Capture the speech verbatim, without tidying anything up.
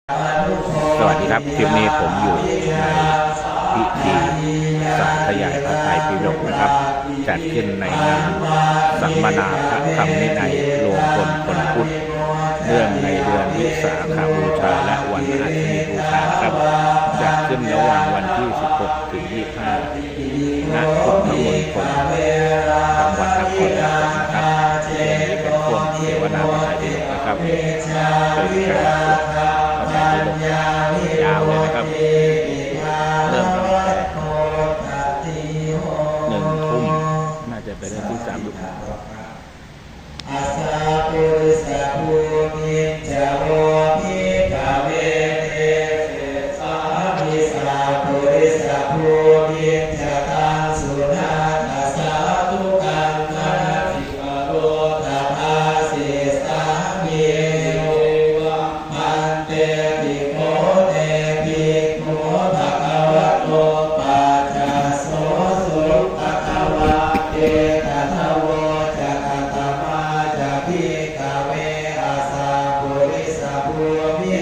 สวัสดีครับ คลิปนี้ผมอยู่ในพิธีสาธยายพระไตรปิฎกนะครับ จัดขึ้นในงานสัมมนาพระธรรมวินัยรวมพลคนพุทธ เนื่องในเดือนวิสาขบูชาและวันอาทิตย์บูชาครับ จัดขึ้นระหว่างวันที่ สิบหก ถึง ยี่สิบห้า ณ พุทธมณฑลจังหวัดนครปฐมนะครับ ช่วงนี้เป็นช่วงเสวนาพระไตรปิฎกนะครับ เป็นการสวดพระไตรปิฎกยาวเลยนะครับ เริ่มตั้งแต่หนึ่งทุ่ม น่าจะเป็นเรื่องที่สามทุ่ม Asapurisabhūmiñca vū bhikkhave desessāmi sapurisabhūmiñca taṃ suṇātha sādhukaṃ ananti karotha bhāsissāmi. Evaṃ bhanteti kho te bhikkhū bhagavato paccassosuṃ. Bhagavā etadavoca. Katamā ca bhikkhave asapurisabhūmi